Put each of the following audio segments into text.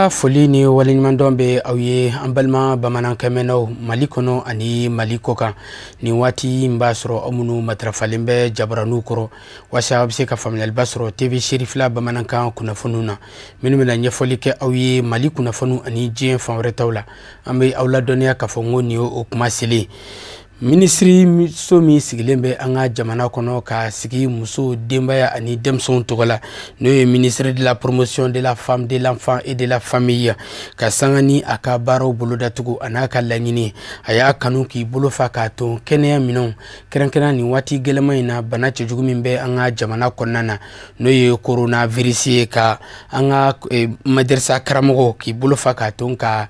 Ka foli ni waleɲumandɔn bɛ aw ye, an balima bamanankɛmɛnnaw Mali kɔnɔ ani Mali kɔkan. Nin waati in b'a sɔrɔ aw minnu matarafalen bɛ jabaraniw kɔrɔ, walasa aw bɛ se ka faamuyaliba sɔrɔ TV Serifila bamanankan kunnafoniw na, minnu bɛna ɲɛfɔli kɛ aw ye Mali kunnafoniw ani diɲɛ fan wɛrɛ taw la. An bɛ aw ladɔnniya k'a fɔ n ko nin ye o kuma selen. Minisiri so min sigilen bɛ an ka jamana kɔnɔ ka sigi muso, denbaya ani denmisɛnw tɔgɔ la, n'o ye ministre de la Promotion de la Femme, de l'Enfant et de la Famille, ka sanga ni a ka baaraw bolodatugu a n'a ka laɲini, a y'a kanu k'i bolo fa k'a to kɛnɛya minɛnw, kɛrɛnkɛrɛn nin waati gɛlɛman in na, bana cɛjugu min bɛ an ka jamana kɔnɔna na, n'o ye coronavirus ye, ka an ka madarasa karamɔgɔw k'i bolo fa k'a to ka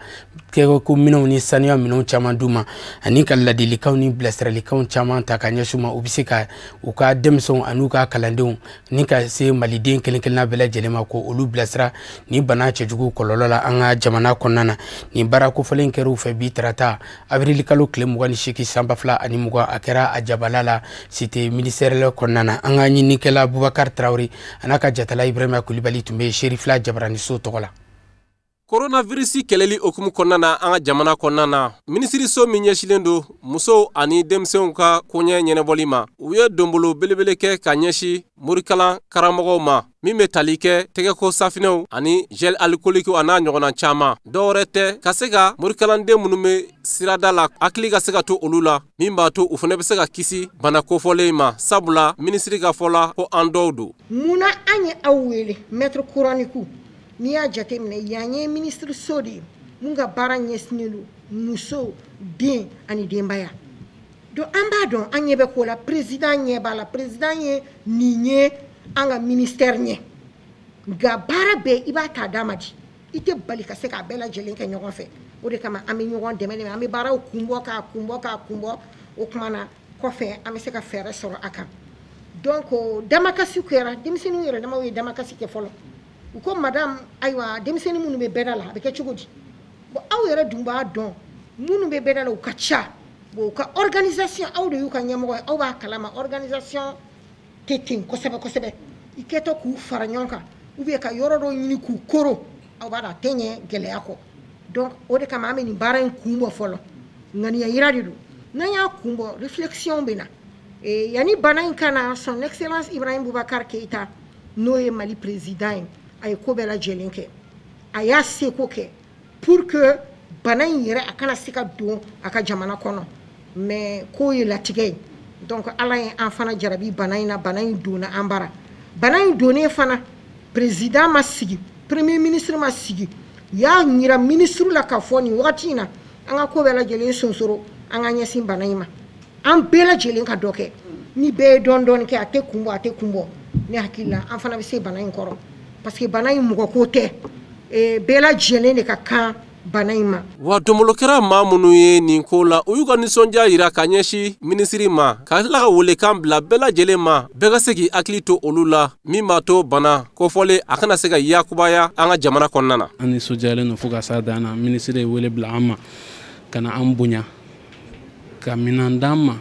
kɛko minɛnw ni saniya minɛnw caman d'u ma, ani ka ladilikanw ni bilasiralikanw caman ta ka ɲɛsin u ma, u bɛ se ka u ka denmisɛnw ani u ka kalandenw ni ka se maliden kelen kelenna bɛɛ lajɛlen ma, ko olu bilasira ni bana cɛjugu kɔlɔlɔ la an ka jamana kɔnɔna na. Nin baara kofɔlen kɛra u fɛ bi tarata, avril kalo tile 28 san 2020. A kɛra a jabala la, cité ministérielle kɔnɔna na. An ka ɲininikɛla Bubakari Tarawele a n'a ka jatala Ibrahima Kulibali tun bɛ Serifila jabaraniso tɔgɔ la. Coronavirus kɛlɛli hukumu kɔnɔna na an ka jamana kɔnɔna na, minisiriso min ɲɛsilen don musow ani denmisɛnw ka koɲɛ ɲɛnabɔli ma, u ye donbolo belebele kɛ ka ɲɛsin morikalan karamɔgɔw ma, min bɛ tali kɛ tɛgɛko safinɛw ani gel alcoolique a n'a ɲɔgɔnna caman. Dɔwɛrɛ tɛ, ka se ka morikalandenw minnu bɛ sirada la, hakili ka se ka to olu la, min b'a to u fana bɛ se ka kisi bana kofɔlen in ma, sabula minisiri ka fɔ la ko an dɔw don. Munna an ye aw wele, maître coranique? N'i y'a jateminɛ, yan ye minisiri so de ye mun ka baara ɲɛsinnen don muso, den ani denbaya. Donc an b'a dɔn, an ɲɛ bɛ ko la, président ɲɛ b'a la, président ye nin ye an ka ministère ɲɛ. Nka baara bɛɛ, i b'a ta d'a ma di, i tɛ bali ka se k'a bɛɛ lajɛlen kɛ ɲɔgɔn fɛ. O de kama an bɛ ɲɔgɔn dɛmɛ dɛmɛ, an bɛ baaraw kun bɔ, k'a kun bɔ, k'a kun bɔ. O tuma na kɔfɛ, an bɛ se ka fɛɛrɛ sɔrɔ a kan. Donc damakasi kɛra, denmisɛnninw yɛrɛ damaw ye damakasi kɛ fɔlɔ. U ko: "Madame, ayiwa, denmisɛnnin minnu bɛ bɛda la, a bɛ kɛ cogo di?" Bon, aw yɛrɛ dun b'a dɔn, minnu bɛ bɛda la, u ka ca. Bon, u ka organisation, aw de y'u ka ɲɛmɔgɔ ye, aw b'a kalama, organisation tɛ ten kosɛbɛ kosɛbɛ. I kɛtɔ k'u fara ɲɔgɔn kan ou bien ka yɔrɔ dɔ ɲini k'u koro, aw b'a dɔn a tɛ ɲɛ gɛlɛya kɔ. Donc o de kama an bɛ nin baara in kun bɔ fɔlɔ. Ŋaniya yira de don. N'an y'a kun bɔ, réflexion bɛ na. Yanni bana in ka na, Son Excellence Ibrahim Boubacar Keïta, n'o ye Mali président ye, a ye ko bɛɛ lajɛlen kɛ, a y'a seko kɛ pour que bana in yɛrɛ, a kana se ka don a ka jamana kɔnɔ. Mais ko ye latigɛ ye. Donc Ala ye an fana jarabi bana in na, bana in donna an bara. Bana in donnen fana, président ma sigi, premier ministre ma sigi, u y'a yira ministre la k'a fɔ nin wagati in na, an ka ko bɛɛ lajɛlen sonsoro, an ka ɲɛsin bana in ma, an bɛɛ lajɛlen ka dɔ kɛ. Ni bɛɛ ye dɔɔni dɔɔni kɛ, a tɛ kun bɔ, a tɛ kun bɔ. Ne hakili la, an fana bɛ se bana in kɔrɔ, parce que bana in mɔgɔ ko tɛ, bɛɛ lajɛlen de ka kan bana in ma. Wa donbolo kɛra maa minnu ye nin ko la, u y'u ka nisɔndiya yira ka ɲɛsin minisiri ma, ka tila ka welekan bila bɛɛ lajɛlen ma, bɛɛ ka se k'i hakili to olu la, min b'a to bana kofɔlen a kana se ka yakubaya an ka jamana kɔnɔna na. An nisɔndiyalen don fo ka s'a dan na. Minisiri ye wele bila an ma ka na an bonya, ka minɛn d'an ma,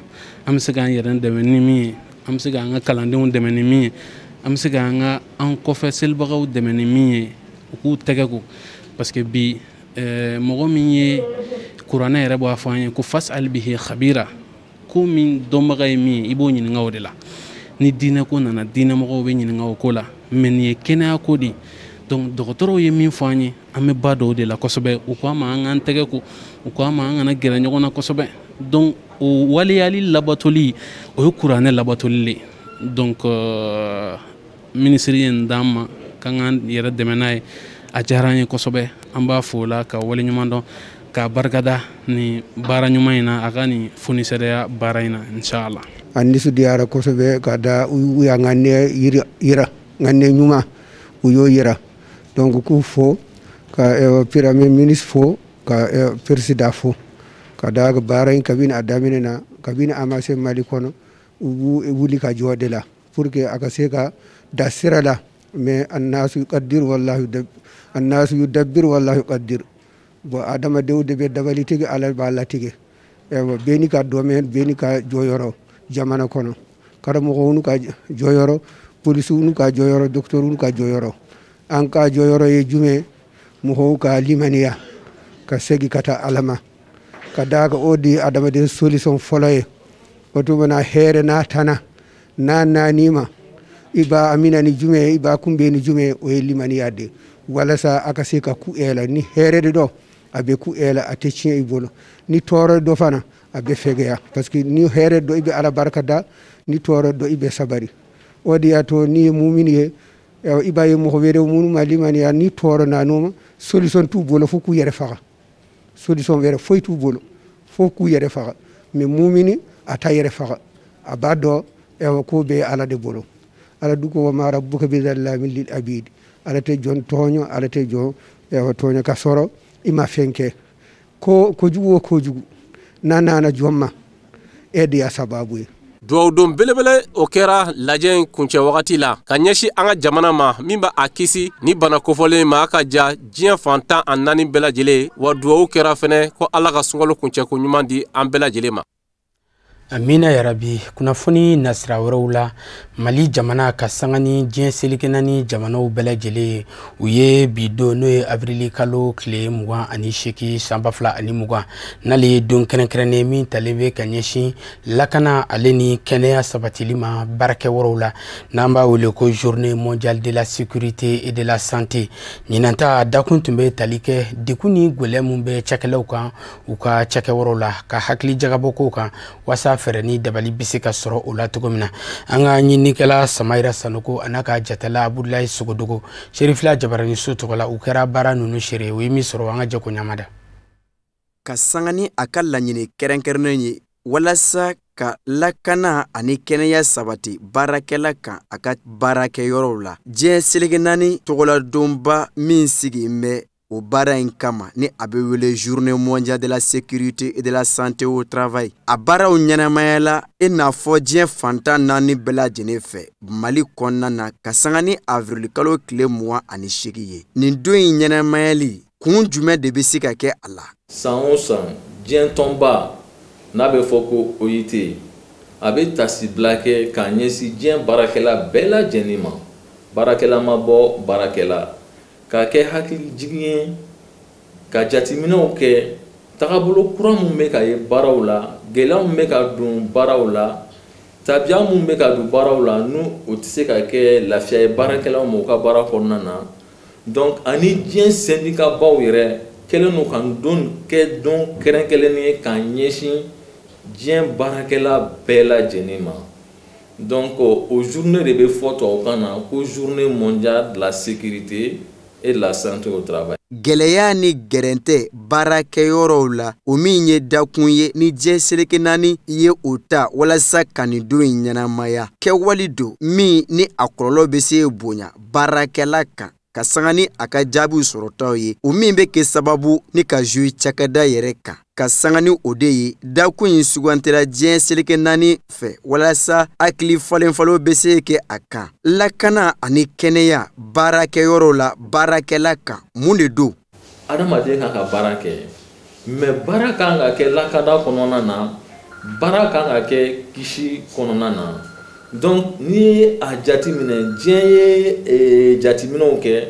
an bɛ se k'an yɛrɛ dɛmɛ ni min ye, an bɛ se k'an ka kalandenw dɛmɛ ni min ye, an bɛ se k'an ka an kɔfɛ selibagaw dɛmɛ ni min ye, u k'u tɛgɛ ko, parce que bi mɔgɔ min ye kuranɛ yɛrɛ b'a fɔ an ye ko fas'al bihi khabira, ko min dɔnbaga ye min ye, i b'o ɲininka o de la. Ni diinɛ ko nana, diinɛmɔgɔw bɛ ɲininka o ko la, mais nin ye kɛnɛya ko de ye. Donc dɔgɔtɔrɔw ye min fɔ an ye, an bɛ ba dɔw de la kosɛbɛ. U ko an ma an k'an tɛgɛ ko, u ko an ma an kana gɛrɛ ɲɔgɔn na kosɛbɛ. Donc o waleyali labatoli, o ye kuranɛ labatoli le. Donc minisiri ye nin d'an ma k'an k'an yɛrɛ dɛmɛ n'a ye, a diyara an ye kosɛbɛ. An b'a fo o la ka waleɲuman dɔn, k'a barikada nin baara ɲuman in na, a ka nin fonisɛrɛya baara in na, inshallah. An nisɔndiyara kosɛbɛ ka da u y'an ŋaniya yira, ŋaniya ɲuman u y'o yira. Donc k'u fo, ka premier ministre fo, ka président fo, ka da baara in kabini a daminɛ na, kabini a ma se Mali kɔnɔ, u b'u wuli ka jɔ de la pour que a ka se ka da sira la. Mais annasu yuqaddir wallahu annasu yudabbir wallahu yuqaddir. Bon, adamadenw de bɛ dabali tigɛ, Ala b'a latigɛ. Ewa, bɛɛ n'i ka domaine, bɛɛ n'i ka jɔyɔrɔ jamana kɔnɔ, karamɔgɔw n'u ka jɔyɔrɔ, polisiw n'u ka jɔyɔrɔ, docteurs n'u ka jɔyɔrɔ. An ka jɔyɔrɔ ye jumɛn? Mɔgɔw ka limaniya ka segin ka taa Ala ma, ka d'a kan o de ye adamaden solution fɔlɔ ye. O tuma na hɛrɛ n'a tana n'a nan'i ma, i b'a amina ni jumɛn ye, i b'a kunbɛn ni jumɛn ye, o ye limaniya de ye, walasa a ka se ka ku e la. Ni hɛrɛ de dɔn, a bɛ ku e la, a tɛ tiɲɛ i bolo. Ni tɔɔrɔ dɔ fana, a bɛ fɛgɛya, parce que ni hɛrɛ dɔ, i bɛ Ala barika da, ni tɔɔrɔ dɔ, i bɛ sabari. O de y'a to n'i ye mumini ye, i b'a ye mɔgɔ wɛrɛ minnu ma limaniya, ni tɔɔrɔ nan'u ma, solution t'u bolo fo k'u yɛrɛ faga. Solution wɛrɛ foyi t'u bolo fo k'u yɛrɛ faga. Mais mumini, a t'a yɛrɛ faga, a b'a dɔn ko bɛɛ Ala de bolo. Ala du ko wa ma rabbuka bi zallamin lil abid. Ala tɛ jɔn tɔɲɔ, Ala tɛ jɔn tɔɲɔ ka sɔrɔ i ma fɛn kɛ. Ko kojugu o kojugu n'a nana jɔn ma, e de y'a sababu ye. Duwawudon belebele o kɛra lajɛ in kuncɛ wagati la ka ɲɛsin an ka jamana ma, min b'a a kisi ni bana kofɔlen ma, a ka ja diɲɛ fan 14 bɛɛ lajɛlen. Wa duwawu kɛra fɛnɛ ko Ala ka sunkalo kuncɛko ɲuman di an bɛɛ lajɛlen ma. Amina yarabi. Kunnafoni nasira wɛrɛw la, Mali jamana ka sanga ni diɲɛ seleke naani jamanaw bɛɛ lajɛlen, u ye bi don, n'o ye avrili kalo tile 28 san 2020, n'ale ye don kɛrɛnkɛrɛnnen min talen bɛ ka ɲɛsin lakana ale ni kɛnɛya sabatili ma baarakɛyɔrɔw la, n'an b'a wele ko Journée mondiale de la sécurité et de la santé. Ɲinan ta dakun tun bɛ tali kɛ degun ni gɛlɛya mun bɛ cakɛlaw kan u ka cakɛyɔrɔw la, ka hakili jagabɔ kow kan walasa fɛɛrɛ ni dabali bɛ se ka sɔrɔ o la cogo min na. An ka ɲininikɛla Samayira Sanoko a n'a ka jatala Abudulayi Sogodogo, Serifila Jabaraniso tɔgɔ la, u kɛra baara ninnu seere. U ye min sɔrɔ, an ka jɛ ko ɲamada. Ka sanga ni a ka laɲini kɛrɛnkɛrɛnnen ye walasa ka lakana ani kɛnɛya sabati baarakɛla kan a ka baarakɛyɔrɔw la, diɲɛ seleke naani tɔgɔladonba min sigi bɛ o baara in kama, ni a bɛ wele Journée mondiale de la sécurité et de la santé au travail, a baaraw ɲɛnamayala i n'a fɔ diɲɛ fantan naani bɛɛ lajɛlen fɛ Mali kɔnɔna na, ka sanga ni avril kalo tile 28 ye. Nin don in ɲɛnamayali kun jumɛn de bɛ se ka kɛ a la? San o san, diɲɛ tɔnba n'a bɛ fɔ ko OIT, a bɛ tasibila kɛ k'a ɲɛsin diɲɛ baarakɛla bɛɛ lajɛlen ma, baarakɛla ma bɔ baarakɛla, k'a kɛ hakilijigin ye, ka jateminɛw kɛ tagabolo kura mun bɛ ka ye baaraw la, gɛlɛya mun bɛ ka don baaraw la, tabiya mun bɛ ka don baaraw la, n'u o tɛ se ka kɛ lafiya ye baarakɛlaw ma u ka baara kɔnɔna na. Donc ani diɲɛ syndicat baw yɛrɛ kɛlen don ka don kɛ don kɛrɛnkɛrɛnnen ye k'a ɲɛsin diɲɛ baarakɛla bɛɛ lajɛlen ma. Donc o journée de bɛ fɔ tubabukan na ko Journée mondiale de la sécurité et de la santé au travail. Gɛlɛya ni gɛrɛntɛ baarakɛyɔrɔw la, o min ye dakun ye ni diɲɛ seleke naani ye o ta walasa ka nin don in ɲɛnamaya, kɛwale don min ni a kɔlɔlɔ bɛ se bonya baarakɛla kan, ka sanga ni a ka jaabiw sɔrɔtaw ye, o min bɛ kɛ sababu ni ka jouer cakɛda yɛrɛ kan. Ka sanga ni o de ye, dakun in sugantira diɲɛ seleke naani fɛ walasa hakili falenfalen bɛ se kɛ a kan lakana ani kɛnɛya baarakɛyɔrɔw la baarakɛla kan. Mun de don? Adamaden kan ka baara kɛ, mais baara kan ka kɛ lakana kɔnɔna na, baara kan ka kɛ kisi kɔnɔna na. Donc n'i ye a jateminɛ, diɲɛ ye jateminɛw kɛ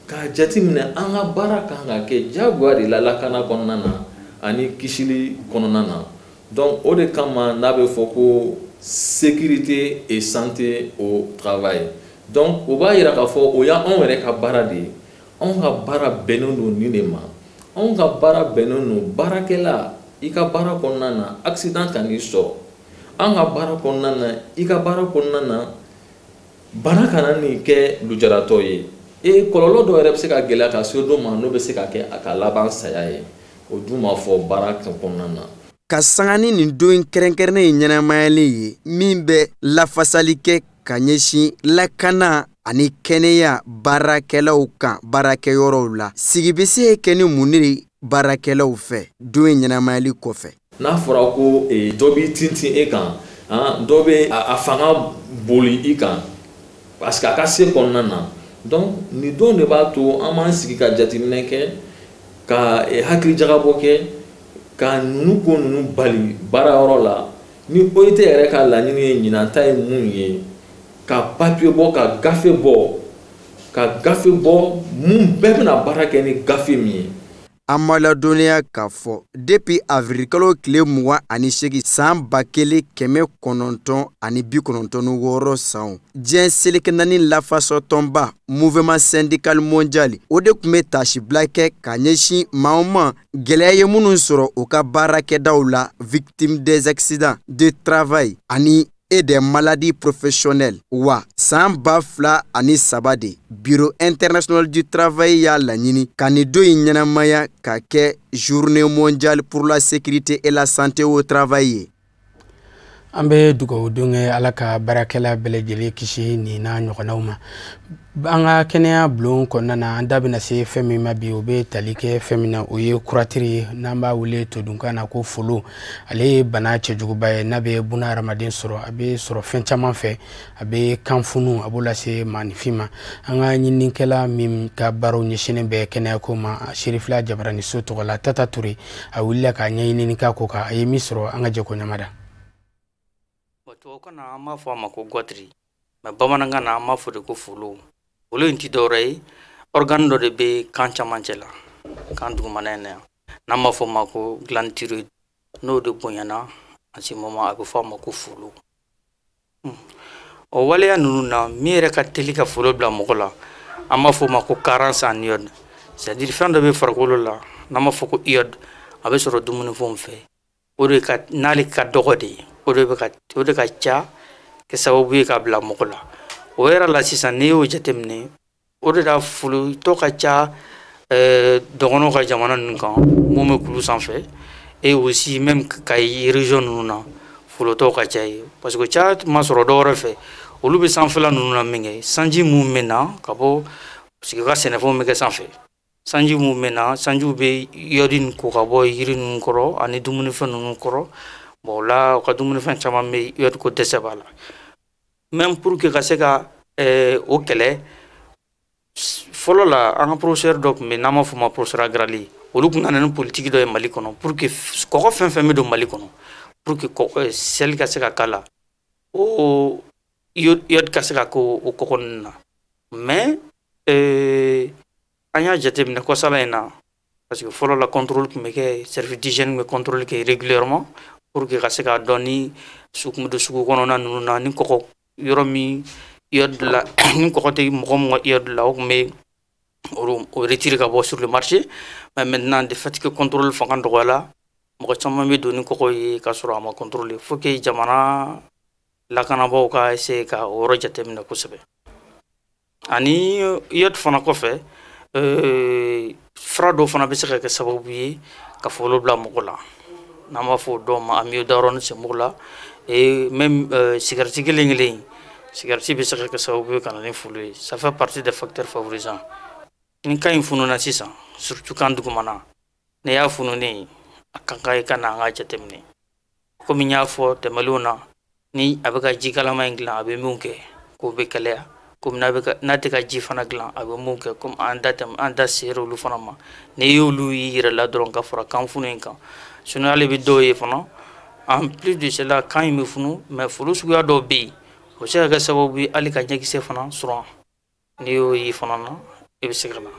k'a jateminɛ an ka baara kan ka kɛ diyagoya de la lakana kɔnɔna na ani kisili kɔnɔna na. Donc o de kama n'a bɛ fɔ ko sécurité et santé au travail. Donc o b'a yira k'a fɔ o y'anw yɛrɛ ka baara de ye. Anw ka baara bɛnnen don nin de ma. Anw ka baara bɛnnen don baarakɛla i ka baara kɔnɔna na, accident kan'i sɔrɔ. An ka baara kɔnɔna na, i ka baara kɔnɔna na, bana kana nin kɛ lujuratɔ ye. E kɔlɔlɔ dɔw yɛrɛ bɛ se ka gɛlɛya ka se dɔ ma, n'o bɛ se ka kɛ a ka laban saya ye. O dun ma fɔ baara kɔnɔna na. Ka sanga ni nin don kɛrɛnkɛrɛnnen in ɲɛnamayali ye, min bɛ lafasali kɛ ka ɲɛsin lakana ani kɛnɛya baarakɛlaw kan baarakɛyɔrɔw la, sigi bɛ se kɛ ni mun de baarakɛlaw fɛ don in ɲɛnamayali kɔfɛ? N'a fɔra ko dɔ b'i tintin e kan, dɔ bɛ a fanga boli i kan parce que a ka se kɔnɔna na. Donc nin don de b'a to an b'an sigi ka jateminɛ kɛ, ka hakili jagabɔ kɛ, ka ninnu ko ninnu bali baarayɔrɔ la. Ni OIT yɛrɛ ka laɲini ye ɲinan ta ye mun ye, ka papier bɔ, ka gafe bɔ Ka gafe bɔ mun bɛɛ bɛna baara kɛ ni gafe min ye. An ma ladɔnniya k'a fɔ depuis avril kalo tile 28 san 1996 sanw, diɲɛ seleke naani lafasɔtɔnba Mouvement syndical mondial, o de tun bɛ tasibila kɛ ka ɲɛsin maaw ma gɛlɛya ye minnu sɔrɔ u ka baarakɛdaw la, victime des accidents de travail ani et des maladies professionnelles. Wa san 2003 de, Bureau international du travail y'a laɲini ka nin don in ɲɛnamaya ka kɛ Journée mondiale pour la sécurité et la santé au travail ye. An bɛ dugawu don kɛ, Ala ka baarakɛla bɛɛ lajɛlen kisi nin n'a ɲɔgɔnnaw ma. An ka kɛnɛya bulon kɔnɔna na, an da bɛna se fɛn min ma bi, o bɛ tali kɛ fɛn min na, o ye goitre ye, n'an b'a wele todunkan na ko folo. Ale ye bana cɛjuguba ye n'a bɛ buna hadamaden sɔrɔ. A bɛ sɔrɔ fɛn caman fɛ. A bɛ kan funu, a b'o lase maanifin ma. An ka ɲininikɛla min ka baaraw ɲɛsinnen bɛ kɛnɛyako ma Serifila Jabaraniso tɔgɔ la, Tata Ture, a wulila ka ɲɛɲinini k'a ko kan. A ye min sɔrɔ, an ka jɛ ko ɲamada. Tubabukan na, an b'a fɔ a ma ko goitre, mais bamanankan na, an b'a fɔ de ko folo. Folo in ti dɔwɛrɛ ye, organe dɔ de bɛ kan camancɛ la, kan dugumana in na yan, n'an b'a fɔ o ma ko glande thyroïde. N'o de bonyana en ce moment, a bɛ fɔ a ma ko folo. O waleya ninnu na, min yɛrɛ ka teli ka folo bila mɔgɔ la, an b'a fɔ o ma ko carence en iode, c'est à dire fɛn dɔ bɛ farikolo la n'an b'a fɔ ko iode. A bɛ sɔrɔ dumunifɛnw fɛ. O de ka n'ale ka dɔgɔ de, o de bɛ ka o de ka ca kɛ sababu ye ka bila mɔgɔ la. O yɛrɛ la sisan, n'i y'o jateminɛ, o de la folotɔ ka ca dɔgɔnɔw ka jamana ninnu kan mun bɛ kulu sanfɛ, et aussi même Kayi région ninnu na, folotɔw ka ca yen, parce que ca ma sɔrɔ dɔwɛrɛ fɛ. Olu bɛ sanfɛla ninnu na min kɛ, sanji mun bɛ na ka bɔ, parce que u ka sɛnɛfɛnw bɛ kɛ sanfɛ, sanji mun bɛ na, sanjiw bɛ iode nin ko ka bɔ yiri ninnu kɔrɔ ani dumunifɛn ninnu kɔrɔ. Bon, o la, u ka dumunifɛn caman bɛ iode ko dɛsɛ b'a la. Même pour que ka se ka o kɛlɛ, fɔlɔ la, an ka professeur dɔ tun bɛ, n'an b'a fɔ o ma professeur Agrali, olu tun nana ni politique dɔ ye Mali kɔnɔ pour que kɔgɔ fɛn fɛn bɛ don Mali kɔnɔ, pour que sel ka se ka k'a la, o iode ka se ka k'o o kɔgɔ ninnu na. Mais an y'a jateminɛ kɔsala in na, parce que fɔlɔ la, contrôle tun bɛ kɛ, service d'hygiène bɛ contrôle kɛ régulièrement pour que ka se k'a dɔn ni su tun bɛ don sugu kɔnɔna ninnu na, ni kɔgɔ yɔrɔ min iode la, ni kɔgɔ tɛ mɔgɔ min ka iode la, o tun bɛ o retirer ka bɔ sur le marché. Mais maintenant, de fait que contrôle fanga dɔgɔyala, mɔgɔ caman bɛ don ni kɔgɔ ye k'a sɔrɔ a ma contrôler. Faut que jamana lakanabaaw ka essayer ka o yɔrɔ jateminɛ kosɛbɛ. Ani iode fana kɔfɛ, fura dɔw fana bɛ se ka kɛ sababu ye ka folo bila mɔgɔ la, n'an b'a fɔ o dɔw ma amiodarone sen la, et même cigarette kelen kelen, cigarette bɛ se ka kɛ sababu ye ka na ni folo ye. Ça fait partie des facteurs favorisants. Ni kan in fununa sisan, surtout kan dugumana, n'i y'a fununen, a kan ka i ka na an ka jateminɛ. Komi n y'a fɔ tɛmɛnlenw na, ni a bɛ ka ji kalama in dilan, a bɛ min kɛ k'o bɛ kɛlɛya, komi n'a bɛ ka n'a tɛ ka ji fana dilan, a bɛ mun kɛ, komi an da tɛmɛ an da sera olu fana ma. N'i y'olu y'i yɛrɛ la dɔrɔn ka fara kan funu in kan, sinon hali bɛ dɔw ye fana, en plus de cela, kan in bɛ funu, mais folo suguya dɔw bɛ yen, o bɛ se ka kɛ sababu ye hali ka ɲɛkisɛ fana sɔrɔ. N'i y'o ye fana na, i bɛ se ka na.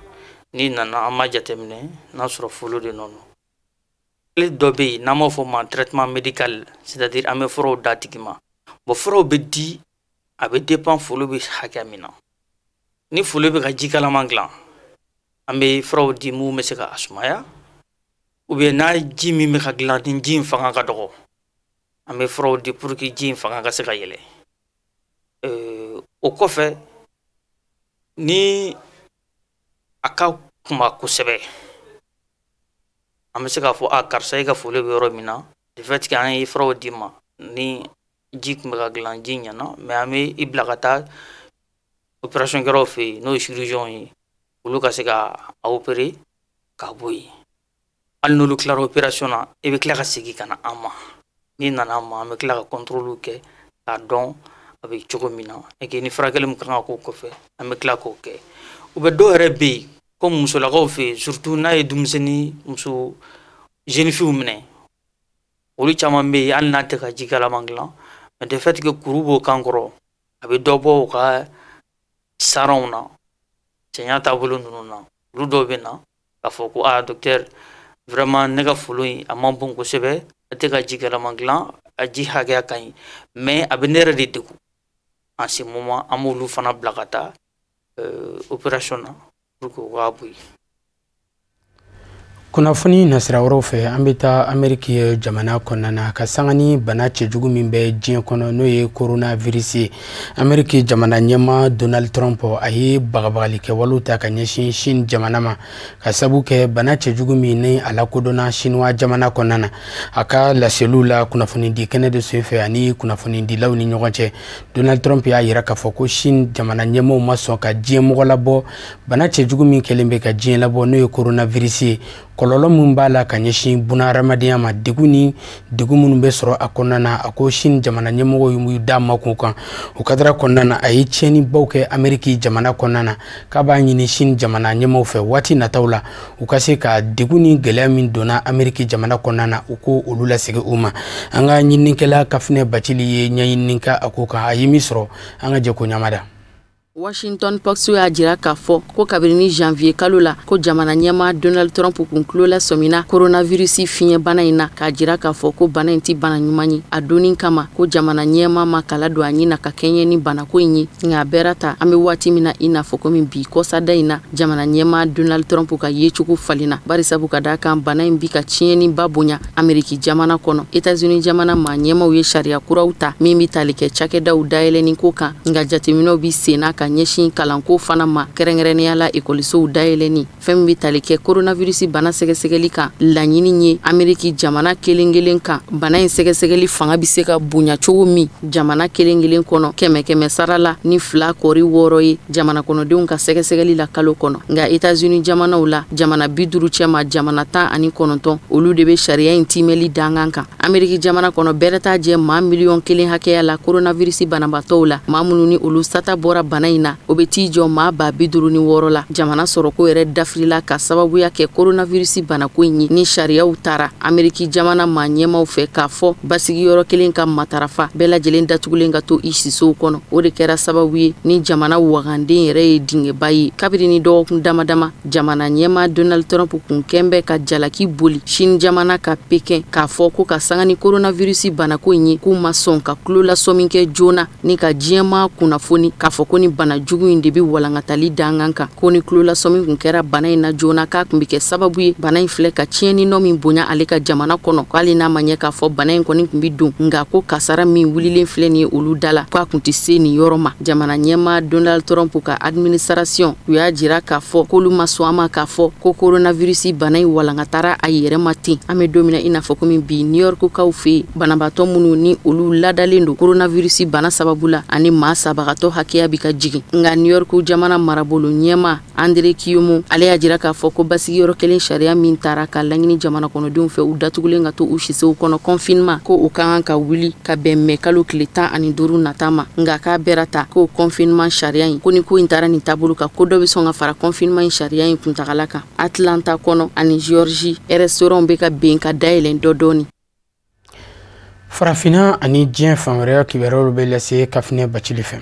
N'i nana, an b'a jateminɛ n'a sɔrɔ folo de nɔ don. Hali dɔ bɛ yen n'an b'a fɔ o ma traitement médical, c'est à dire an bɛ furaw d'a tigi ma. Bon, furaw bɛ di, a bɛ dépend folo bɛ hakɛ min na. Ni folo bɛ ka ji kalaman dilan, an bɛ furaw di mun bɛ se ka a sumaya, ou bien n'a ji min bɛ ka dilan, ni ji in fanga ka dɔgɔ, an bɛ furaw di pour que ji in fanga ka se ka yɛlɛ. O kɔfɛ, ni a ka kunba kosɛbɛ, an bɛ se k'a fɔ a karisa, e ka foli bɛ yɔrɔ min na, de fait que an ye furaw d'i ma, ni ji tun bɛ ka dilan, ji ɲɛna, mais an bɛ i bila ka taa opération kɛlaw fɛ yen, n'o ye chirurgien ye, olu ka se ka a opérer ka bɔ yen. Hali n'olu tilara opération na, i bɛ tila ka segin ka na an ma. N'i nana an ma, an bɛ tila ka contrôle kɛ k'a dɔn a bɛ cogo min na, et que ni furakɛli min kan ka k'o kɔfɛ, an bɛ tila k'o kɛ. U bɛ dɔw yɛrɛ bɛ yen, comme musolakaw fɛ yen, surtout n'a ye denmisɛnnin muso jeune fille minɛ, olu caman bɛ yen, hali n'a tɛ ka ji kalaman dilan, mais de fait que kuru b'o kan kɔrɔ, a bɛ dɔ bɔ u ka saranw na. Cɛɲa taabolo ninnu na, olu dɔw bɛ na k'a fɔ ko aa docteur, vraiment ne ka folo in a man bon kosɛbɛ, a tɛ ka ji kɛlɛman dilan, a ji hakɛya ka ɲi, mais a bɛ ne yɛrɛ de degun. En ce moment, an b'olu fana bila ka taa opération na pour que u k'a bɔ yen. Kunnafoni nasira wɛrɛw fɛ, an bɛ taa Ameriki jamana kɔnɔna na ka sanga ni bana cɛjugu min bɛ diɲɛ kɔnɔ, n'o ye coronavirus ye. Ameriki jamana ɲɛmaa Donald Trump, a ye bagabagali kɛwalew ta ka ɲɛsin Chine jamana ma, ka sabu kɛ bana cɛjugu min ni a lakodɔnna Chinois jamana kɔnɔna na. A ka laseliw la kunnafonidi kɛnɛ de senfɛ ani kunnafonidilaw ni ɲɔgɔn cɛ, Donald Trump y'a yira k'a fɔ ko Chine jamana ɲɛmaaw ma sɔn ka diɲɛ mɔgɔ labɔ bana cɛjugu min kɛlen bɛ ka diɲɛ labɔ, n'o ye coronavirus ye, kɔlɔlɔ min b'a la ka ɲɛsin bunahadamadenya ma, degun ni degun minnu bɛ sɔrɔ a kɔnɔna na. A ko Chine jamana ɲɛmɔgɔw y'u da makun kan o kadara kɔnɔna na, a ye tiɲɛnibaw kɛ Ameriki jamana kɔnɔna na, k'a b'a ɲini Chine jamana ɲɛmaaw fɛ waati nataw la, u ka se ka degun ni gɛlɛya min donna Ameriki jamana kɔnɔna na, u ko olu lasegin u ma. An ka ɲininikɛla Kafinɛ Bacili ye ɲɛɲinini kɛ a ko kan, a ye min sɔrɔ, an ka jɛ k'o ɲamada. Washington Post y'a jira k'a fɔ ko kabini janvier kalo la, ko jamana ɲɛmaa Donald Trump kun tulo lasɔmina coronavirus fiɲɛbana in na, k'a jira k'a fɔ ko bana in tɛ bana ɲuman ye. A donni kama, ko jamana ɲɛmaa ma kala don a ɲin na ka kɛɲɛ ni banako in ye. Nka a bɛɛ ta, an bɛ waati min na i n'a fɔ komi bi kɔsada in na, jamana ɲɛmaa Donald Trump ka yecogo falenna, barisabu ka d'a kan bana in bi ka tiɲɛniba bonya Ameriki jamana kɔnɔ. États-Unis jamana maa ɲɛmaaw ye sariya kuraw ta min bɛ tali kɛ cakɛdaw dayɛlɛnni ko kan, nka jateminɛw bi senna ka ɲɛsin kalanko fana ma, kɛrɛnkɛrɛnnenya la ekɔlisow dayɛlɛnni. Fɛn min bɛ tali kɛ coronavirus bana sɛgɛsɛgɛli kan, laɲini ye Ameriki jamana kelen kelen kan bana in sɛgɛsɛgɛli fanga bɛ se ka bonya cogo min jamana kelen kelen kɔnɔ, 100 sara la ni 2.6 ye jamana kɔnɔdenw ka sɛgɛsɛgɛli la kalo kɔnɔ. Nka États-Unis jamanaw la, jamana 50 cɛma, jamana 19, olu de bɛ sariya in timɛli dangan kan. Ameriki jamana kɔnɔ, bɛrɛ t'a jɛ maa 1 miliyɔn hakɛya la coronavirus banabaatɔw la. Maa minnu ni olu sata bɔra bana in na, o bɛ t'i jɔ maa 56,000 la. Jamana sɔrɔko yɛrɛ dafirila ka sababuya kɛ coronavirus banako in ye, ni sariyaw taara Ameriki jamana maa ɲɛmaaw fɛ k'a fɔ basigiyɔrɔ kelen ka matarafa, bɛɛ lajɛlen datugulen ka to i sisow kɔnɔ. O de kɛra sababu ye ni jamana waganden yɛrɛ ye dingɛba ye. Kabini ni dɔgɔkun dama dama, jamana ɲɛmaa Donald Trump kun kɛn bɛ ka jalaki boli Chine jamana ka Pekin, k'a fɔ ko ka sanga ni coronavirus banako in ye, k'u ma sɔn ka tulo lasɔmi kɛ joona ni ka diɲɛmaa kunnafoni k'a fɔ ko ni bana jugu in de bɛ walankatali dangan kan, ko ni tulolasɔmi kun kɛra bana in na joona, k'a kun bɛ kɛ sababu ye bana in filɛ ka tiɲɛni nɔ min bonya ale ka jamana kɔnɔ, k'ale n'a ma ɲɛ k'a fɔ bana in kɔni kun bɛ don, nka ko kasara min wulilen filɛ nin ye olu da la, k'a kun tɛ se nin yɔrɔ ma. Jamana ɲɛmaa Donald Trump ka administration, u y'a jira k'a fɔ k'olu ma sɔn a ma k'a fɔ ko coronavirus bana in walankatara a yɛrɛ ma ten. An bɛ don min na i n'a fɔ komi bi, New York kaw fɛ yen, banabaatɔ minnu ni olu ladalen don coronavirus bana sababu la, ani maa sabagatɔ hakɛya bɛ ka jigin. Nka New York jamana marabolo ɲɛmaa André Cuomo, ale y'a jira k'a fɔ ko basigiyɔrɔ kelen sariya min taara ka laɲini jamana kɔnɔdenw fɛ u datugulen ka to u sisow kɔnɔ, confinement, ko o ka kan ka wuli ka bɛn mɛ kalo tile 15 nata ma. Nka k'a bɛra ta k'o confinement sariya in, ko ni ko in taara nin taabolo kan, ko dɔ bɛ sɔn ka fara confinement in sariya in kuntagala kan. Atlanta kɔnɔ ani Georgie, restaurant bɛ ka ben ka dayɛlɛn dɔ dɔɔni. Farafinna ani diɲɛ fan wɛrɛ kibaruyaw bɛ lase Kafinɛ Bacili fɛ.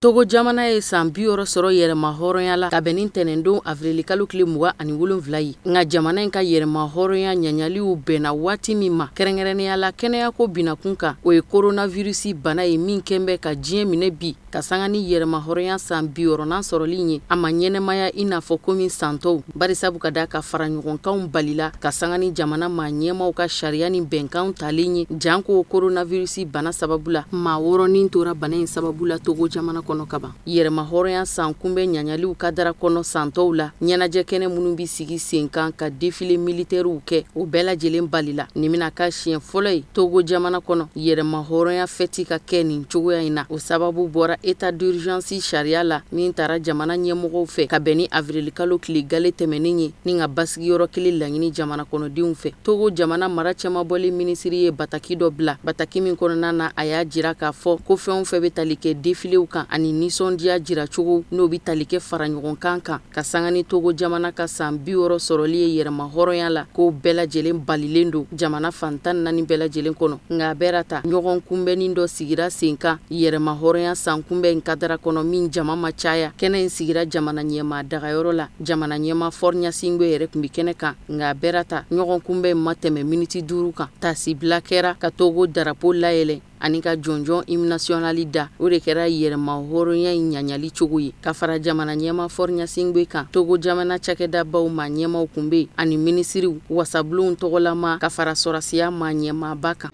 Togo jamana ye san 60 sɔrɔ yɛrɛma hɔrɔnya la ka bɛn ni tɛnɛndon avril kalo tile 27 ye. Nka jamana in ka yɛrɛma hɔrɔnya ɲaɲaliw bɛnna waati min ma, kɛrɛnkɛrɛnnenya la kɛnɛyako binakun kan, o ye coronavirus bana ye min kɛn bɛ ka diɲɛ minɛ bi, ka sanga ni yɛrɛma hɔrɔnya san 60 sɔrɔli ye. A ma ɲɛnɛmaya i n'a fɔ komi san tɔw, barisabu ka da ka fara ɲɔgɔnkanw balila ka sanga ni jamana maa ɲɛmaaw ka sariya ni bɛnkanw talen ye, janko coronavirus bana sababu la. Maa 6 tora bana in sababu la Togo jamana kɔnɔ kaban. Yɛrɛma hɔrɔnya san kunbɛn ɲaɲaliw kadara kɔnɔ san tɔw la, ɲɛnajɛ kɛnɛ minnu bɛ sigi sen kan ka défilé militaires kɛ, o bɛɛ lajɛlen balila. Nin bɛna k'a siɲɛ fɔlɔ ye Togo jamana kɔnɔ yɛrɛma hɔrɔnya fɛti ka kɛ nin cogoya in na. O sababu bɔra état d'urgence sariya la min taara jamana ɲɛmɔgɔw fɛ ka bɛn ni avril kalo tile gale tɛmɛnen ye, ni ka basigiyɔrɔ kelen laɲini jamana kɔnɔdenw fɛ. Togo jamana mara cɛmabɔli minisiri ye bataki dɔ bila, bataki min kɔnɔna na a y'a jira k'a fɔ ko fɛn o fɛn bɛ tali kɛ défiléw kan ani ani nisɔndiya jiracogo n'o bɛ tali kɛ faraɲɔgɔnkan kan ka sanga ni Togo jamana ka san 60 sɔrɔli ye yɛrɛma hɔrɔnya la, k'o bɛɛ lajɛlen balilen don jamana fan 14 bɛɛ lajɛlen kɔnɔ. Nka a bɛɛ ta ɲɔgɔn kunbɛnni dɔ sigira sen kan yɛrɛma hɔrɔnya san kunbɛn in kadara kɔnɔ min jama ma caya. Kɛnɛ in sigira jamana ɲɛmaa dagayɔrɔ la, jamana ɲɛmaa Faure Gnassingbé yɛrɛ tun bɛ kɛnɛ kan. Nka a bɛɛ ta ɲɔgɔn kunbɛn ma tɛmɛ miniti 5 kan. Tasibila kɛra ka Togo darapo layɛlɛn ani ka jɔnjɔn hymne national da. O de kɛra yɛrɛma hɔrɔnya in ɲaɲali cogo ye. Ka fara jamana ɲɛmaa Faure Gnassingbé kan, Togo jamana cakɛdabaw maa ɲɛmaw kun bɛ yen ani minisiriw, wasabulonw tɔgɔlama, ka fara sɔrɔsiya maa ɲɛmaaba kan.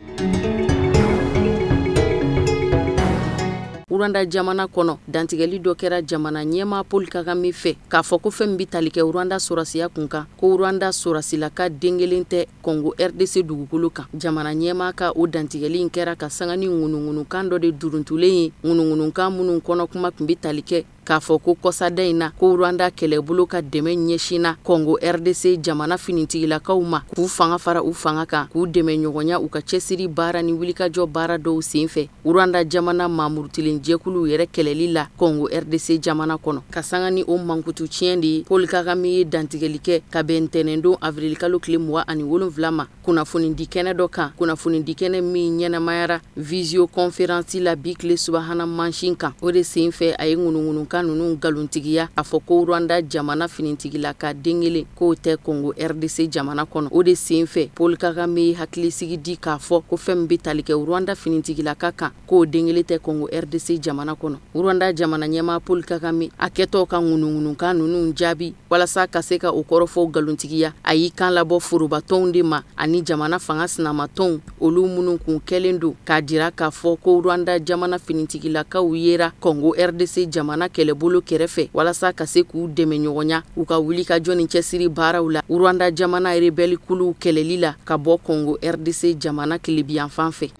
Rwanda jamana kɔnɔ, dantigɛli dɔ kɛra jamana ɲɛmaa Paul Kagame fɛ k'a fɔ ko fɛn min bɛ tali kɛ Rwanda sɔrɔsiya kun kan, ko Rwanda sɔrɔsilaka den kelen tɛ Congo RDC dugukolo kan. Jamana ɲɛmaa ka o dantigɛli in kɛra ka sanga ni ŋunuŋunukan dɔ de duruntulen ye, ŋunuŋunukan minnu kɔnɔ kuma tun bɛ tali kɛ k'a fɔ ko kɔsada in na ko Rwanda kɛlɛbolo ka dɛmɛ ɲɛsinna Congo RDC jamana finitigilakaw ma, k'u fanga fara u fanga kan, k'u dɛmɛ ɲɔgɔnya u ka cɛsiri baara ni wulikajɔ baara dɔw senfɛ Rwanda jamana maamurutilen jɛkuluw yɛrɛ kɛlɛli la Congo RDC jamana kɔnɔ. Ka sanga ni o mankutu tiɲɛ de ye, Paul Kagame ye dantigɛli kɛ ka bɛn ntɛnɛndon avril kalo tile 27 ma kunnafonidi kɛnɛ dɔ kan, kunnafonidi kɛnɛ min ɲɛnamayara visioconférence la bi tile subahana mansin kan. O de senfɛ a ye ŋunuŋunukan ninnu nkalontigiya a fɔ ko Rwanda jamana finitigila ka den kelen k'o tɛ Congo RDC jamana kɔnɔ. O de senfɛ Paul Kagame ye hakilisigi di k'a fɔ ko fɛn min bɛ tali kɛ Rwanda finitigilaka kan, k'o den kelen tɛ Congo RDC jamana kɔnɔ. Rwanda jamana ɲɛmaa Paul Kagame a kɛtɔ ka ŋunuŋunukan ninnu jaabi walasa ka se ka o kɔrɔfɔw nkalontigiya, a y'i kan labɔ forobatɔnw de ma ani jamana fanga sinamatɔnw, olu minnu kun kɛlen don k'a jira k'a fɔ ko Rwanda jamana finitigilakaw yera Congo RDC jamana kɛlɛbolo kɛrɛfɛ walasa ka se k'u dɛmɛ ɲɔgɔnya u ka wulikajɔ ni cɛsiri baaraw la Rwanda jamana rebelle kuluw kɛlɛli la ka bɔ Congo RDC jamana kelebiyanfan fɛ.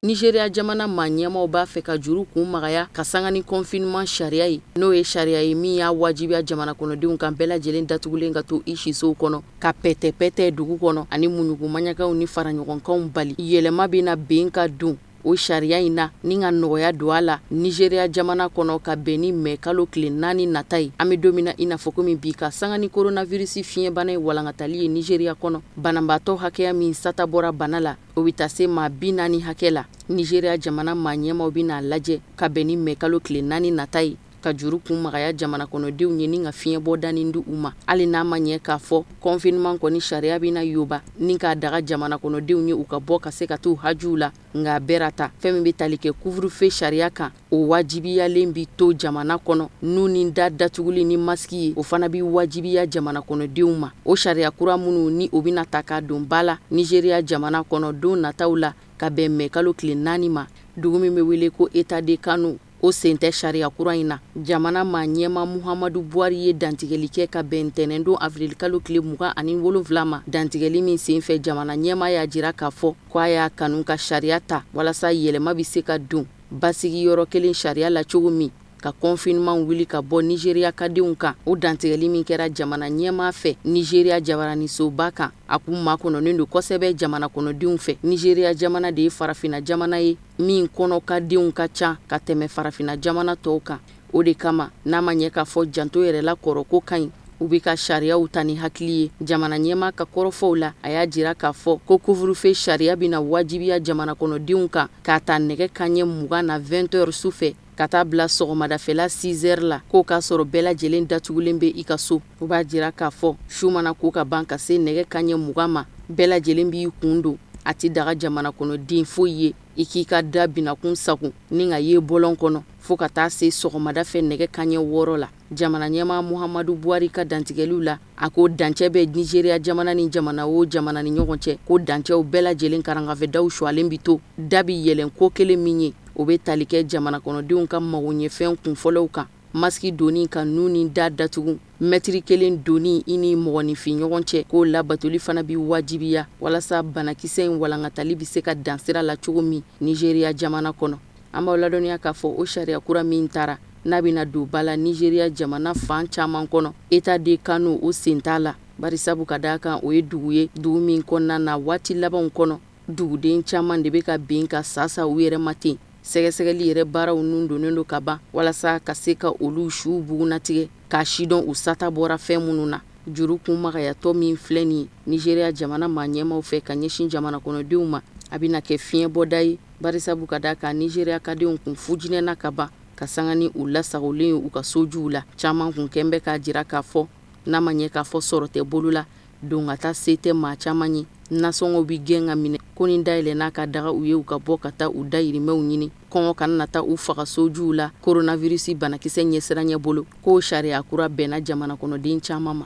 Nigeria jamana maa ɲɛmaw b'a fɛ ka juru kun magaya ka sanga ni confinement sariya ye, n'o ye sariya ye min y'a wajibiya jamana kɔnɔdenw kan bɛɛ lajɛlen datugulen ka to i sisow kɔnɔ, ka pɛtɛpɛtɛ dugu kɔnɔ ani muɲugumaɲagaw ni faraɲɔgɔnkanw bali. Yɛlɛma bɛna bɛn ka don o sariya in na ni ka nɔgɔya don a la Nigeria jamana kɔnɔ ka bɛn ni mɛ kalo tile 4 nata ye. An bɛ don min na i n'a fɔ komi bi, ka sanga ni coronavirus fiɲɛbana ye walankatali ye Nigeria kɔnɔ, banabaatɔ hakɛya min sata bɔra bana la, o bɛ taa se maa 40 hakɛ la. Nigeria jamana maa ɲɛmaw bɛna lajɛ ka bɛn ni mɛ kalo tile 4 nata ye ka juru kun magaya jamana kɔnɔdenw ye ni ka fiɲɛ bɔdanin di u ma, hali n'a ma ɲɛ k'a fɔ confinement kɔni sariya bɛna yoba ni k'a daga jamana kɔnɔdenw ye u ka bɔ ka se ka t'u hajuw la. Nka a bɛɛ ta fɛn min bɛ tali kɛ couvre-feu sariya kan, o wajibiyalen bɛ to jamana kɔnɔ, nun ni da datuguli ni masque ye, o fana bɛ wajibiya jamana kɔnɔdenw ma. O sariya kura minnu ni o bɛna ta k'a don ba la Nigeria jamana kɔnɔ don nataw la ka bɛn mɛ kalo tile 4 ma, dugu min bɛ wele ko État de Kano, o sen tɛ sariya kura in na. Jamana maa ɲɛmaa Muhammadu Buhari ye dantigɛli kɛ ka bɛn ntɛnɛndon avril kalo tile 27 ma. Dantigɛli min senfɛ jamana ɲɛmaa y'a jira k'a fɔ k'a y'a kanu ka sariya ta walasa yɛlɛma bɛ se ka don basigi yɔrɔ kelen sariya la cogo min, ka confinement wuli ka bɔ Nigeria kadenw kan. O dantigɛli min kɛra jamana ɲɛmaa fɛ Nigeria jabaranisoba kan, a kun makɔnɔnen don kosɛbɛ jamana kɔnɔdenw fɛ. Nigeria jamana de ye farafinna jamana ye min kɔnɔ kadenw ka ca ka tɛmɛ farafinna jamana tɔw kan. O de kama n'a ma ɲɛ k'a fɔ janto yɛrɛ la kɔrɔ ko ka ɲi, u bɛ ka sariyaw ta ni hakili ye. Jamana ɲɛmaa ka kɔrɔfɔw la, a y'a jira k'a fɔ ko couvre-feu sariya bɛna wajibiya jamana kɔnɔdenw kan k'a ta nɛgɛ kanɲɛ 20 na 20 heures su fɛ ka taa bila sɔgɔmadafɛla 6 heures la, k'o k'a sɔrɔ bɛɛ lajɛlen datugulen bɛ i ka so. O b'a jira k'a fɔ su mana ko ka ban ka se nɛgɛ kanɲɛ 20 ma, bɛɛ lajɛlen b'i kun don, a tɛ daga jamana kɔnɔden foyi ye i k'i ka da binakun sago ni ka ye bɔlɔn kɔnɔ fo ka taa se sɔgɔmada fɛ nɛgɛ kanɲɛ 6 la. Jamana ɲɛmaa Muhammadu Buhari ka dantigɛliw la, a ko dancɛ bɛ Nigeria jamana ni jamana o jamana ni ɲɔgɔn cɛ, ko dancɛw bɛɛ lajɛlen karangafɛdaw sualen bi to, da bi yɛlɛn ko kelen min ye, o bɛ tali kɛ jamana kɔnɔdenw ka magoɲɛfɛn kunfɔlɔw kan, masque donni ka nun ni da datugu, mɛtiri kelen donni i ni mɔgɔninfin ɲɔgɔn cɛ, k'o labatoli fana bi wajibiya walasa banakisɛ in walankatali bɛ se ka dan sira la cogo min Nigeria jamana kɔnɔ. An b'aw ladɔnniya k'a fɔ o sariya kura min taara n'a bɛna don ba la Nigeria jamana fan caman kɔnɔ, État de Kano o sen t'a la, barisabu ka d'a kan o ye dugu ye, dugu min kɔnɔna na waati labanw kɔnɔ Duguden caman de bɛ ka bin ka sasa u yɛrɛ ma ten. Sɛgɛsɛgɛli yɛrɛ baaraw nun donnen don ka ban walasa ka se ka olu suw bugunnatigɛ k'a sidɔn u sata bɔra fɛn minnu na. Juru kun magayatɔ min filɛ nin ye Nigéria jamana maa ɲɛmaw fɛ ka ɲɛsin jamana kɔnɔdenw ma, a bɛna kɛ fiɲɛbɔda ye, barisabu ka da kan Nigéria kadenw kun fujinɛna ka ban ka sanga ni u lasagolen ye u ka sojuw la. Caman kun kɛn bɛ k'a jira k'a fɔ n'a ma ɲɛ k'a fɔ sɔrɔ tɛ bolo la, don ka taa se tɛ maa caman ye. Nasɔngɔw bi gɛn ka minɛ ko ni dayɛlɛ ka daga u ye u ka bɔ ka taa u dayirimɛw ɲini, kɔngɔ kana na taa u faga sojuw la coronavirus banakisɛ ɲɛsiranɲɛ bolo. K'o sariya kura bɛnna jamana kɔnɔden caman ma.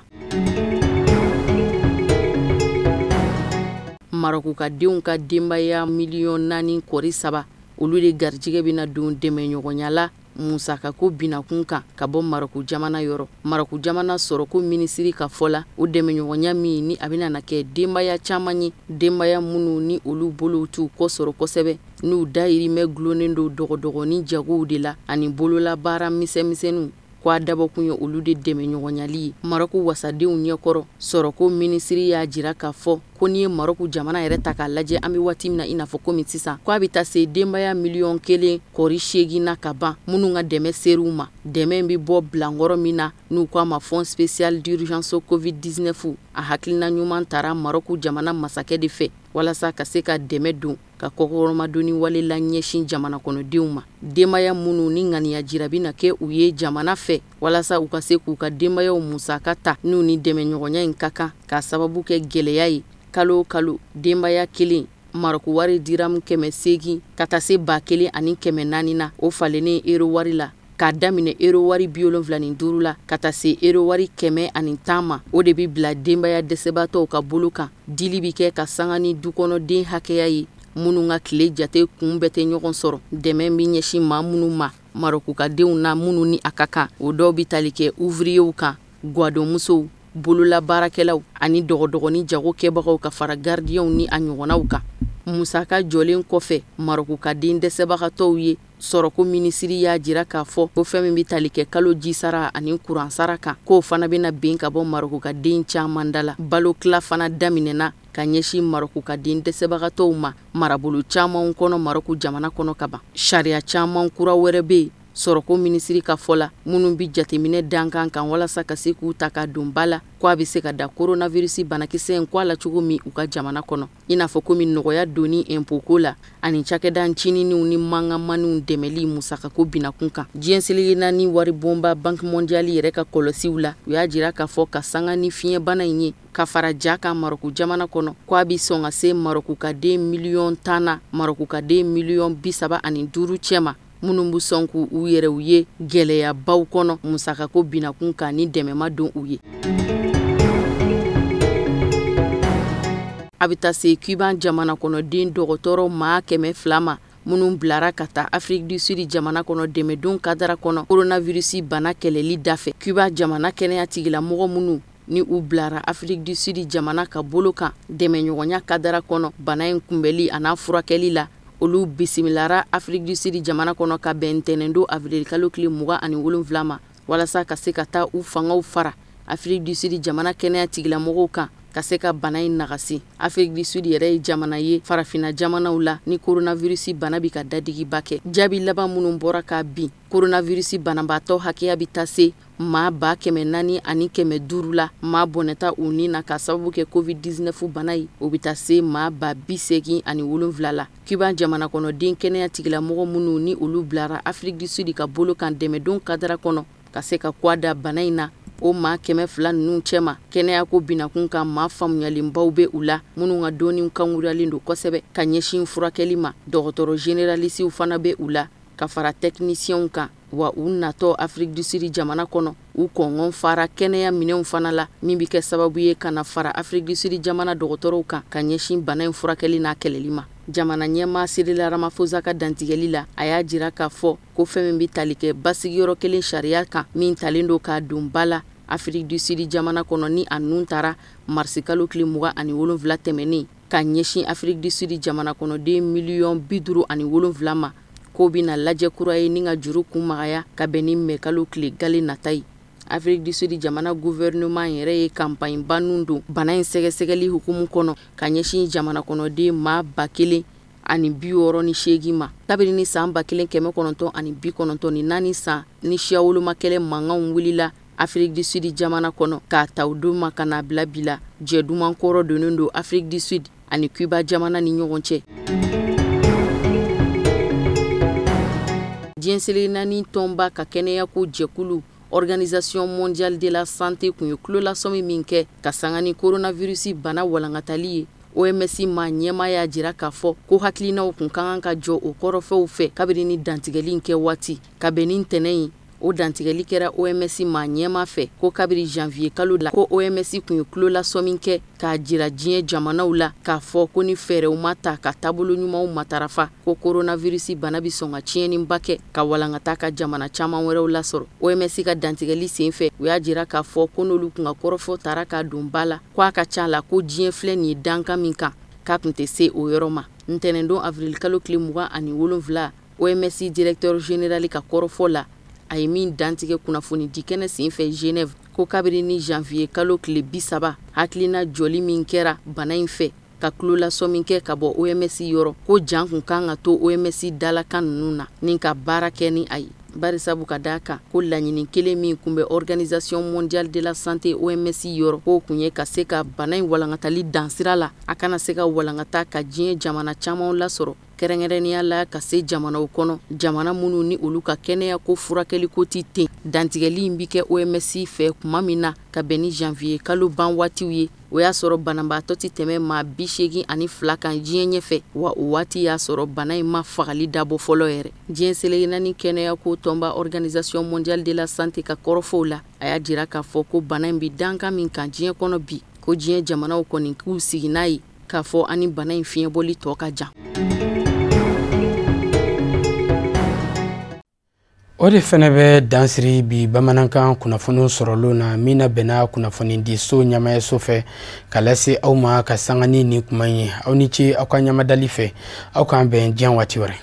Marɔku ka denw ka denbaya 4.3 millions olu de garijɛgɛ bɛna don dɛmɛɲɔgɔnya la musakako binakun kan ka bɔ Marɔku jamana yɔrɔ. Marɔku jamana sɔrɔko minisiri ka fɔ la, o dɛmɛɲɔgɔnya min ni a bɛna na kɛ denbaya caman ye, denbaya minnu ni olu bolow t'u kɔ sɔrɔ kosɛbɛ, n'u dayirimɛ gulonnen don dɔgɔdɔgɔnin jagow de la ani bololabaara misɛnmisɛnninw, ko a dabɔkun ye olu de dɛmɛɲɔgɔnyali ye. Marɔku wasadenw ɲɛkɔrɔ, sɔrɔko minisiri y'a jira k'a fɔ ko n'i ye Marɔku jamana yɛrɛ ta k'a lajɛ an bɛ waati min na i n'a fɔ komi sisan, ko a bɛ taa se denbaya 1.8 million na ka ban minnu ka dɛmɛ ser'u ma. Dɛmɛ bɛ bɔ bilankɔrɔ min na n'u k'a ma Fonds spécial d'urgence Covid-19, a hakilina ɲuman tara Marɔku jamana masakɛ de fɛ walasa ka se ka dɛmɛ don ka kɔkɔrɔmadonni wale la ɲɛsin jamana kɔnɔdenw ma. Denbaya minnu ni ŋaniya jira bɛna kɛ u ye jamana fɛ walasa u ka se k'u ka denbayaw musaka ta n'u ni dɛmɛɲɔgɔnya in ka kan k'a sababu kɛ gɛlɛya ye. Kalo o kalo denbaya kelen Marɔku wari diramu 800 ka taa se 1400 na, o falennen euro wari la k'a daminɛ euro wari 75 la ka taa se euro wari 110 ma, o de bɛ bila denbaya dɛsɛbaatɔw ka bolo kan. Dili bɛ kɛ ka sanga ni dukɔnɔden hakɛya ye minnu ka tile jate kun bɛɛ tɛ ɲɔgɔn sɔrɔ. Dɛmɛ bɛ ɲɛsin maa minnu ma Marɔku ka denw na minnu ni a ka kan, o dɔw bɛ tali kɛ ouvriers kan, gwadonmusow, bololabaarakɛlaw ani dɔgɔdɔgɔnin jago kɛbagaw ka fara gardienw ni a ɲɔgɔnnaw kan. Musaka jɔlen kɔfɛ Marɔku ka den dɛsɛbagatɔw ye, sɔrɔko minisiri y'a jira k'a fɔ ko fɛn min bɛ tali kɛ kalo jisara ani kuran sara kan, k'o fana bɛna bin ka bɔ Marɔku ka den caman da la. Balo tila fana daminɛna ka ɲɛsin Marɔku ka den dɛsɛbagatɔw ma marabolo caman kɔnɔ Marɔku jamana kɔnɔ ka ban. Sariya caman kura wɛrɛ bɛ yen sɔrɔko minisiri ka fɔ la minnu bɛ jateminɛ dankan kan walasa ka se k'u ta ka don ba la ko a bɛ se ka da coronavirus banakisɛ in ko a la cogo min u ka jamana kɔnɔ, i n'a fɔ komi nɔgɔya donni impôt ko la ani cakɛda ncininw ni mankanmaniw dɛmɛli musakako binakun kan. Diɲɛ seleke naani waribonba Banque mondiale yɛrɛ ka kɔlɔsiw la, u y'a jira k'a fɔ ka sanga ni fiɲɛbana in ye ka fara ja kan Marɔku jamana kɔnɔ, ko a bɛ sɔn ka se Marɔku ka den 10 millions na Marɔku ka den 35 millions cɛma minnu bɛ sɔn k'u yɛrɛw ye gɛlɛyabaw kɔnɔ musakako binakun kan ni dɛmɛ ma don u ye. A bɛ taa se Cuba jamana kɔnɔden dɔgɔtɔrɔ maa 200 ma minnu bilara ka taa Afrique du Sud jamana kɔnɔ dɛmɛdon kadara kɔnɔ coronavirus bana kɛlɛli dafɛ. Cuba jamana kɛnɛya tigilamɔgɔ minnu ni u bilara Afrique du Sud jamana ka bolo kan dɛmɛɲɔgɔnya kadara kɔnɔ bana in kunbɛli a n'a furakɛli la, olu bisimilara Afrique du Sud jamana kɔnɔ ka bɛn ntɛnɛndon avril kalo tile 27 ma walasa ka se ka taa u fangaw fara Afrique du Sud jamana kɛnɛya tigilamɔgɔw kan ka se ka bana in nagasi. Afrique du Sud yɛrɛ ye jamana ye farafinna jamanaw la ni coronavirus bana bɛ ka dadigiba kɛ. Jaabi laban minnu bɔra ka bin, coronavirus banabaatɔ hakɛya bɛ taa se maa 400,500 la, maa bɔnɛta u ni na ka sababu kɛ Covid-19 bana ye, o bɛ taa se maa 87,000 la. Cuba jamana kɔnɔden kɛnɛya tigilamɔgɔ minnu ni olu bilara Afrique du Sud ka bolo kan dɛmɛdon kadara kɔnɔ ka se ka kɔ da bana in na, o maa 200 ninnu cɛma kɛnɛyako binakun kan maa faamuyalenbaw bɛ u la minnu ka dɔnni kankuralen don kosɛbɛ ka ɲɛsin furakɛli ma. Dɔgɔtɔrɔ généralistew fana bɛ u la ka fara techniciens kan, wa u natɔ Afrique du Sud jamana kɔnɔ u kɔngɔn fara kɛnɛya minɛnw fana la min bɛ kɛ sababu ye ka na fara Afrique du Sud jamana dɔgɔtɔrɔw kan ka ɲɛsin bana in furakɛli n'a kɛlɛli ma. Jamana ɲɛmaa Cyril Ramaphosa ka dantigɛli la, a y'a jira k'a fɔ ko fɛn min bɛ tali kɛ basigiyɔrɔ kelen sariya kan min talen don k'a don ba la Afrique du Sud jamana kɔnɔ ni a nun taara marisikalo tile 27 tɛmɛnen ka ɲɛsin Afrique du Sud jamana kɔnɔden 57 millions ma, k'o bɛna lajɛ kura ye ni ka juru kun magaya ka bɛn ni mɛkalo tile gale nata ye. Afrique du Sud jamana gouvernement yɛrɛ ye campagne ba nun don bana in sɛgɛsɛgɛli hukumu kɔnɔ ka ɲɛsin jamana kɔnɔden maa 1068 ma. Kabini ni san 1994 san ni siyawolomakɛlɛ mankanw wulila Afrique du Sud jamana kɔnɔ, k'a ta o don ma ka n'a bila bi la, jɛ duman kɔrɔ donnen don Afrique du Sud ani Cuba jamana ni ɲɔgɔn cɛ. Diɲɛ seleke naani tɔnba ka kɛnɛyako jɛkulu Organisation mondiale de la santé kun ye tulolasɔmi min kɛ ka sanga ni coronavirus bana walankatali ye, OMS ma ɲɛmaa y'a jira k'a fɔ ko hakilinaw kun ka kan ka jɔ o kɔrɔfɛw fɛ kabini ni dantigɛli in kɛ waati. Ka bɛn ni ntɛnɛn ye, o dantigɛli kɛra OMS ma ɲɛmaa fɛ ko kabiri janvier kalo la, ko OMS kun ye tulolasɔmi kɛ k'a jira diɲɛ jamanaw la k'a fɔ ko ni fɛɛrɛw ma ta ka taabolo ɲumanw matarafa, ko coronavirus bana bɛ sɔn ka tiɲɛniba kɛ ka walankata ka jamana caman wɛrɛw lasɔrɔ. OMS ka dantigɛli senfɛ, u y'a jira k'a fɔ ko n'olu kun ka kɔrɔfɔ tara k'a don ba la, ko a ka ca la ko diɲɛ filɛ nin ye dankan min kan, k'a tun tɛ se o yɔrɔ ma. Ntɛnɛndon avril kalo tile 27, OMS directeur général ka kɔrɔfɔ la, a ye min dantigɛ kunnafoni di kɛnɛ senfɛ Genève, ko kabini ni janvier kalo tile 30 hakilina jɔli min kɛra bana in fɛ ka tulolasɔmi kɛ ka bɔ OMS yɔrɔ, ko jan kun kan ka to OMS dalakan ninnu na ni ka baara kɛ ni a ye. Barisabu ka d'a kan ko laɲini kelen min kun bɛ Organisation mondiale de la santé OMS yɔrɔ, k'o kun ye ka se ka bana in walankatali dansira la, a kana se ka walankata ka diɲɛ jamana camanw lasɔrɔ, kɛrɛnkɛrɛnnenya la ka se jamanaw kɔnɔ, jamana minnu ni olu ka kɛnɛya ko furakɛliko tɛ ten. Dantigɛli in bi kɛ OMS fɛ tuma min na ka bɛn ni janvier kalo ban waatiw ye, o y'a sɔrɔ banabaatɔ tɛ tɛmɛ maa 82 kan diɲɛ ɲɛfɛ, wa o waati y'a sɔrɔ bana in ma fagali dabɔ fɔlɔ yɛrɛ. Diɲɛ seleke naani kɛnɛyako tɔnba Organisation mondiale de la santé ka kɔrɔfɔw la, a y'a jira k'a fɔ ko bana in bi dankan min kan diɲɛ kɔnɔ bi, ko diɲɛ jamanaw kɔni k'u sigi n'a ye k'a fɔ ani bana in fiɲɛbɔli tɔ ka jan. O de fɛnɛ bɛ dansiri bi bamanankan kunnafoniw sɔrɔlenw na min na bɛnna kunnafonidiso ɲɛmaayaso fɛ ka lase aw ma ka sanga ni nin kuma ye. Aw ni ce aw ka ɲamadali fɛ, aw k'an bɛn diɲɛ waati wɛrɛ.